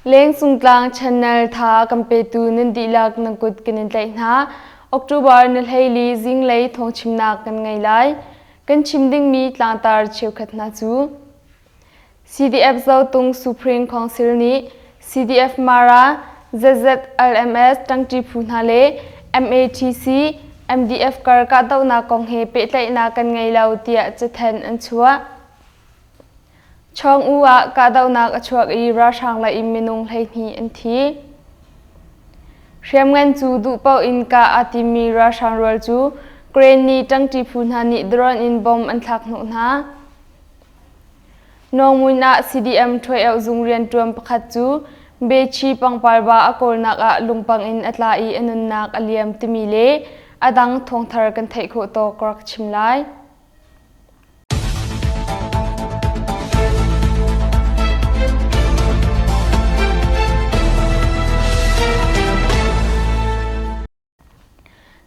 Lengcungtlang channel tha kan petu nan dihlak nan kut kan in tlaih hna. October ni 14 zinglei thawngchimnak kan ngei lai. Kan chim dingmi tlangtar cheukhat hna cu CDF Zotung Supreme Council nih CDF Mara, ZZLMS ṭangṭi phu hna le MATC, MDF kar kahdohnak kong he pehtlaihnak kan ngei lo tiah cathanh an chuah. Chawng-U ah kahdohnak a chuak i ralhrang lei in minung 12 an thi. Hriamngan cu duh paoh in kah aa timmi ralhrang rual cu Karenni ṭangṭi phu hna nih drone in bomb an thlak hnawh hna. Nawngmun ah CDM ṭhuai-auh zung rianṭuan pakhat cu Bechi pangpar va a kawlnak ah lungpang in a tla i a nunnak a liam timi le a dang thawngthar kan theih khawh tawk ka rak chim lai.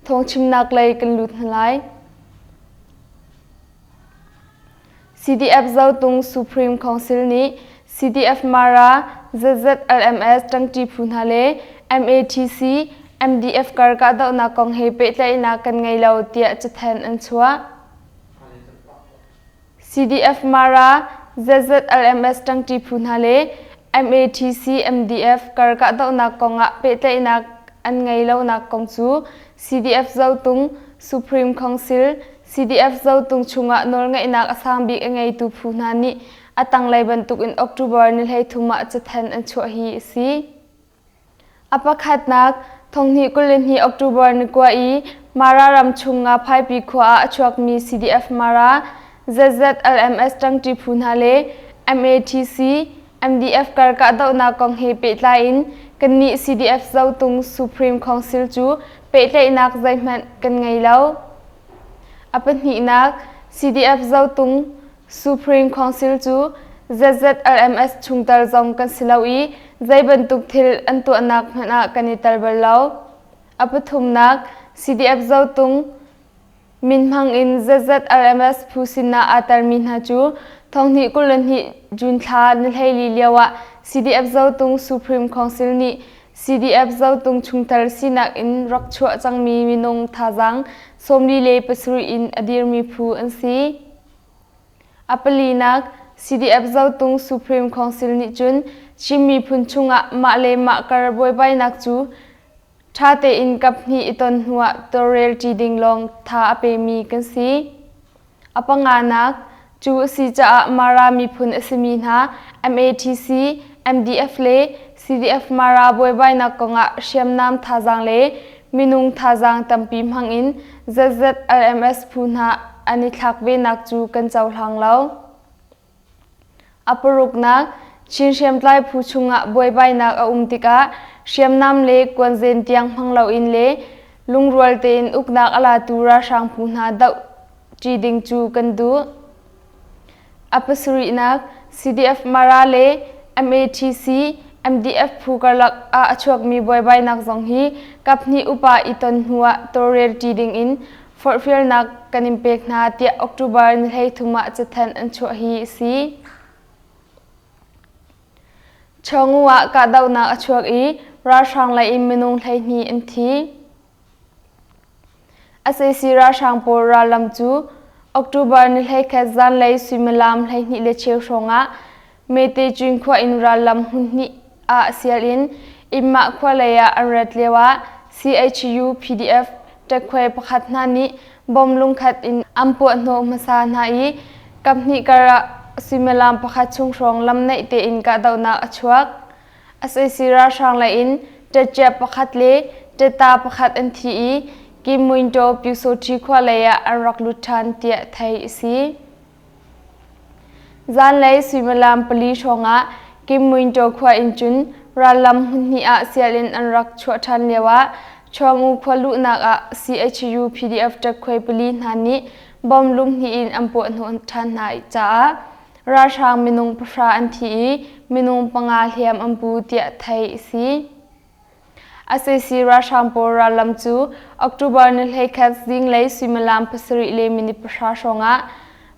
Thawngchimnak lei kan lut hna lai. CDF Zotung Supreme Council nih CDF Mara, ZZLMS ṭangṭi phu hna le MATC, MDF kar kahdohnak kong he pehtlaihnak kan ngei lo tiah cathanh an chuah. CDF Mara, ZZLMS ṭangṭi phu hna le MATC MDF kar kahdohnak kongah pehtlaihnak an ngei lonak kong cu CDF Zotung Supreme Council, CDF Zotung chungah nawlngeihnak a sang bik a ngeitu phu hna nih a tanglei bantukin October ni 13 ah cathanh an chuah hi a si. A pakhatnak, 2022 October ni kua i Mara ram chung Ngaphaipi khua ah a chuakmi CDF Mara, ZZLMS ṭangṭi phu hna le MATC, MDF kar kahdohnak kong he pehtlai in kannih CDF Zotung Supreme Council cu pehtlaihnak zeihmanh kan ngei lo. A pahnihnak, CDF Zotung Supreme Council cu ZZLMS chungtel zong kan si lo i zei bantuk thil an tuahnak hmanh ah kan i tel bal lo. A pathumnak, CDF Zotung min hmang in ZZLMS phu sinah aa telmi hna cu 2022 June thla ni 14 lio ah CDF Zotung Supreme Council nih CDF Zotung chungtel sinak in rak chuah cangmi minung thazaang 47 in a dirmi phu an si. A palinak, CDF Zotung Supreme Council nih cun Chin miphun chungah mah le mah kar buaibainak cu ṭha tein kaphnih i ton hnuah tawlrelṭi ding lawng tha a pemi kan si. A panganak, cu a si caah Mara miphun a simi hna MATC, MDF le CDF Mara buaibainak kongah hriamnam thazaang le minung thazaang tampi hmangin ZZLMS phu hna an i thlak venak cu kan cohlang lo. A paruknak, Chin hriamtlai phu chungah buaibainak a um tikah hriamnam le kuanzen tiang hmang loin le lungrual tein uknak a latu ralhrang phu hna doh ṭi ding cu kan duh. A pasarihnak, CDF Mara le MATC, MDF phu karlak ah a chuakmi buaibainak zong hi kaphnih upa i ton hnuah tawlrel ṭi dingin forhfialnak kan in pek hna tiah October ni 13 ah cathanh an chuah hi a si. Chawngu ah kahdohnak a chuak i ralhrang lei in minung 12 an thi. Sac ralhrang pawl rallam cu October ni 11 zanlei suimilam 12:15 hrawng ah Mete Cin khua in rallam hmunhnih ah sial in Inmah khua lei ah an rat lio ah CHU PDF ṭekhuai pakhat hna nih bom lungkhat in an puahhnawh hmasa hna i kaphnih kar ah suimilam pakhat chung hrawng lam naih tein kahdohnak a chuak. Sac ralhrang lei in ṭetciap pakhat le ṭetta pakhat an thi i Kim-Muintaw Pyusawṭhi khua lei ah an rak lut ṭhan tiah theih a si. Zanlei suimilam 4 hrawngah Kim-Muintaw khua in cun rallam hmunhnih ah sial in an rak chuah ṭhan lioah Chuangu khua luhnak ah CHU PDF ṭekkhuai pali hna nih bom lunghnih in an puahhnawh ṭhan hna caah Ralhrang minung pahra an thi i minung panga hliam an pu tiah theih a si. Sac ralhrang pawl rallam cu October ni 11 zinglei suimilam 7 le minute 10 hrawngah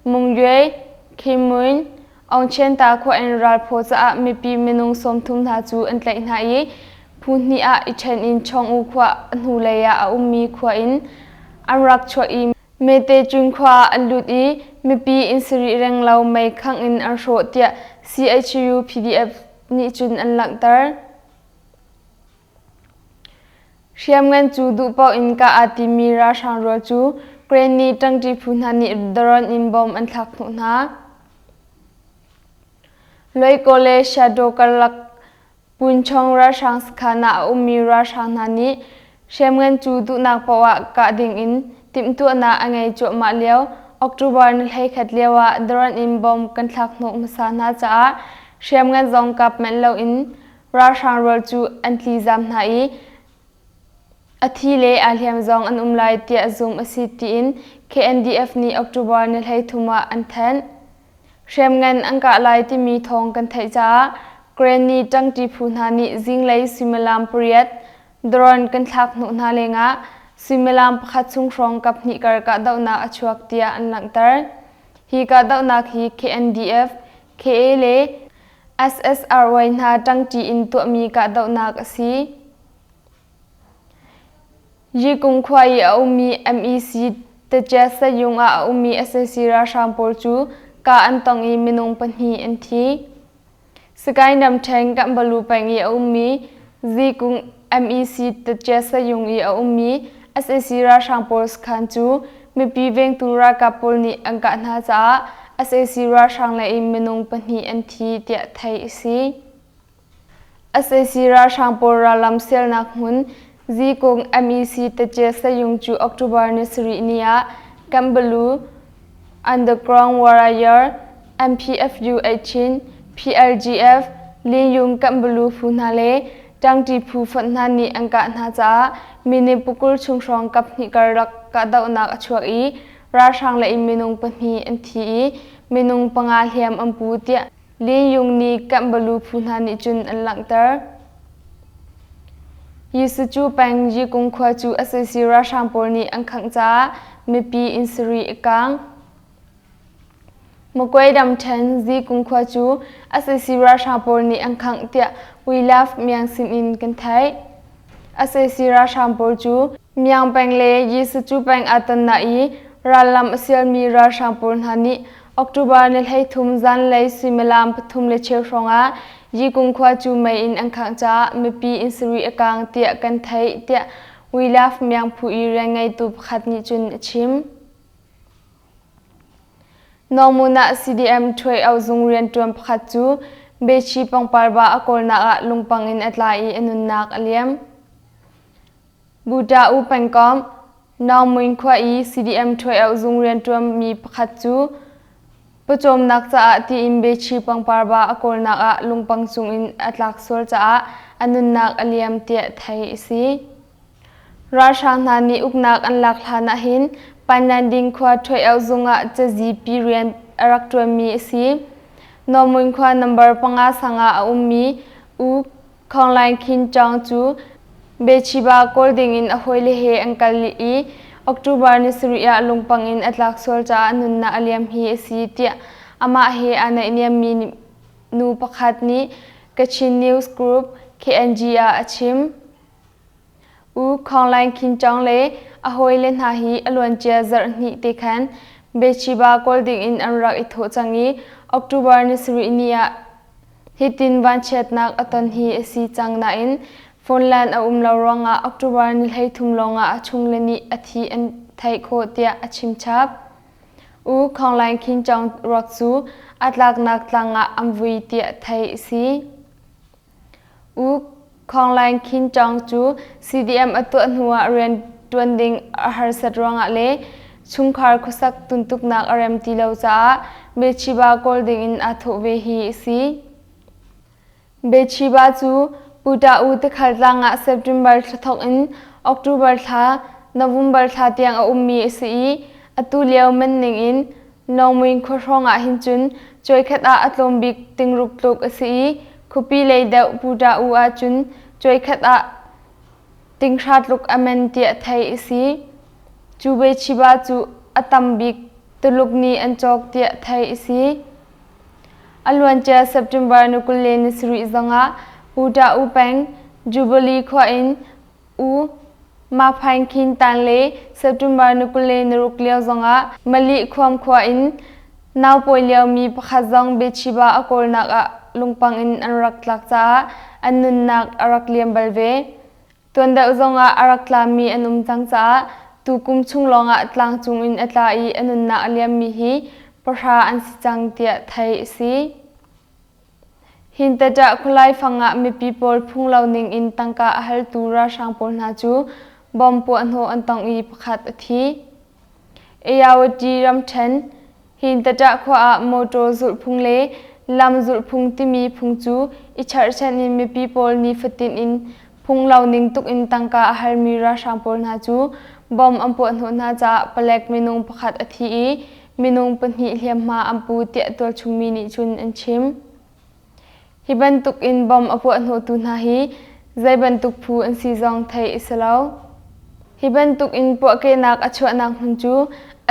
Mungyue, Khimun, Aungchianta khua in ralphaw caah mipi minung 30 hna cu an tlaih hna i phu hnih ah i ṭhen in Chawng-U khua a hnulei ah a ummi khua in an rak chuah i Mete Cun khua ah an lut i mipi inn sarih renglo mei khangh in an hrawh tiah CHU PDF nih cun an langhter. Hriamngan cu duhpaoh in kah aa timmi ralhrang rual cu Krenni ṭangṭi phu hna nih drone in bomb an thlak hnawh hna. Loikaw le Shadow karlak Punchong ralhrang sakhan ah a ummi ralhrang hna nih hriamngan cu duhnak paoh ah kah ding in timhtuahnak a ngei cuahmah lio October ni 11 lio ah drone in bomb kan thlak hnawh hmasa hna caah hriamngan zong kap manh loin Ralhrang rual cu an tlizam hna i a thi le aa hliam zong an um lai tiah zumh a si tiin KNDF nih October ni 13 ah an thanh. Hriamngan an kah lai timi thawng kan theih caah Granny ṭangṭi phu hna nih zinglei suimilam pariat drone kan thlak hnawh hna lengah suimilam pakhat chung hrawng kaphnih kar kahdohnak a chuak tiah an langhter. Hi kahdohnak hi KNDF, KA le SSRY hna ṭangṭi in tuahmi kahdohnak a si. Yikung khua i a ummi MEC Tacia Sayung ah a ummi sac ralhrang pawl cu kah an tong i minung pahnih an thi. Sagaing ramṭhen Kanbalu peng i a ummi Zikung MEC Tacia Sayung i a ummi sac ralhrang pawl sakhan cu mipi vengtu ralkap pawl nih an kah hna caah sac ralhrang lei in minung pahnih an thi tiah theih a si. Sac ralhrang pawl rallam sialnak hmun Zikung MEC Tace Sayung cu October ni sarih ni ah Kambalu Underground Warrior MPFU 18 PLGF Linyung Kambalu phu hna le ṭangṭi phu fonh hna nih an kah hna caah minute pakul chung hrawng kaphnih karlak kahdohnak a chuak i ralhrang lei in minung pahnih an thi i minung panga hliam an pu tiah Lin Yung nih Kambalu phu hna nih cun an langhter. Yisucu peng Yikung khua cu sac ralhrang pawl nih an khangh caah mipi inn sarih a kaang. Magway ramṭhen Zikung khua cu sac ralhrang pawl nih an khangh tiah We Love Myanmar sinin kan theih. Sac ralhrang pawl cu Myanmar peng le Yisacu peng aa tonnak i rallam a sialmi ralhrang pawl hna nih October ni 13 zanlei suimilam pathum le cheu hrawngah Yikung khua cu mei in an khangh caah mipi inn sarih a kaang tiah kan theih tiah We Love Myanmar phu i rianngeitu pakhat nih cun a chim. Nawngmun ah CDM Ṭhuai-au zung rianṭuan pakhat cu Bechi pangpar va a kawlnak ah lungpang in a tla i a nunnak a liam. Buta U pengkomh Naungmuin khua i CDM Ṭhuai-au zung rianṭuanmi pakhat cu pawcawmnak caah tiin Bechi pangpar va a kawlnak ah lungpang cungin a tlak sual caah a nunnak a liam tiah theih a si. Ralhrang hna nih uknak an lak hlan ahhin Panlanding khua Ṭhuai-au zung ah cazi pi rian a rak ṭuanmi a si. Nawmun khua number panga sang ah a ummi U Khawng Laing Khin Chaung cu Bechiba kawl dingin a hawile he an kal i October ni sarih ah lungpang in a tlak sual caah a nunnak a liam hi a si tiah amah he aa naihniammi nu pakhat nih Kachin News Group KNG ah a chim. U Khawng Laing Khin Chaung le a hawile hna hi a luancia zarh hnih te khan Bechiba kawl dingin an rak i thawh cang i October ni sarih ni ah hitin vanchiatnak a ton hi a si cang nain phone line a um lo ruangah October ni 13 lawngah a chungle nih a thi an theih khawh tiah a chim chap. U Khawng Laing Khin Chaung ruak cu a tlaknak tlang ah an vui tiah theih a si. U Khawng Laing Khin Chaung cu CDM a tuah hnuah rian ṭuan ding a harsat ruangah le chungkhar khuasak tuntuknak a rem ti lo caah Bechiba kawl dingin aa thawh ve hi a si. Bechiba cu Puta U tikhal tlang ah September thla thawk in October thla, November thla tiang a ummi a si i atu lio man ning in Nawngmuin khua hrawng ah hin cun cuaikhat ah a tlawm bik tingruk tluk a si i khuapi lei deuh Puta U ahcun cuaikhat ah tinghra tluk a men tiah theih a si. Cu Bechiba cu a tam bik Tuluk nih an cawk tiah theih a si. A luancia September ni 27 zongah Pu Ṭah U peng Jubilee khua in U Ma Phaing Khin Tan le September ni 26 lio zongah Mali Khuam khua in naupawi liomi pakhat zong Bechiba a kawlnak ah lungpang in an rak tlak caah an nunnak a rak liam bal ve. Tuan deuh zongah a rak tlami an um cang caah tukum chung lawngah tlangcung in a tla i a nunnak a liammi hi pahra an si cang tiah theih a si. Hintaṭah khualai fang ah mipi pawl phunglo ning in tangka a haltu ralhrang pawl hna cu bomb puahhnawh an tong i pakhat a thi. Ayawati ramṭhen Hintaṭah khua ah mawṭaw zulhphung le lam zulhphung timi phung cu i cherhchan in mipi pawl nifatin in phunglo ning tuk in tangka a halmi ralhrang pawl hna cu bomb an puahhnawh hna caah palek minung pakhat a thi i minung pahnih hliamhma an pu tiah tualchungmi nih cun an chim. Hi bantuk in bomb a puahhnawhtu hna hi zei bantuk phu an si zong theih a si lo. Hi bantuk in puahkehnak a chuahnak hmun cu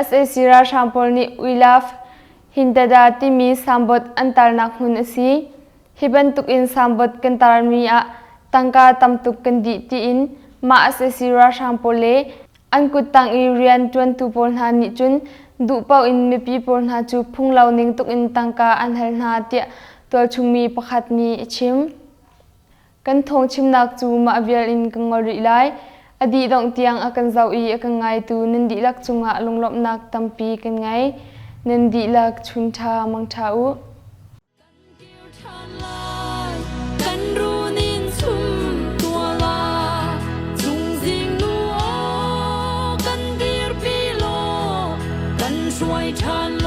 sac ralhrang pawl nih We Love Hindada timi sambot an tarnak hmun a si. Hi bantuk in sambot kan tarmi ah tangka tamtuk kan dih tiin mah sac ralhrang pawl le An kuttang i rian ṭuantu pawl hna nih cun duh paoh in mipi pawl hna cu phunglo ning tuk in tangka an hal hna tiah tualchungmi pakhat nih a chim. Kan thawngchimnak cu mah vial in ka ngol rih lai. A dih dongh tiang a kan zoh i a kan ngaitu nan dihlak cungah lunglawmhnak tampi kan ngei. Nan dihlak chun ṭha mang ṭha u. Kan runin chum tuala chungzing nu aw kan dirpi law kan hruai ṭhan.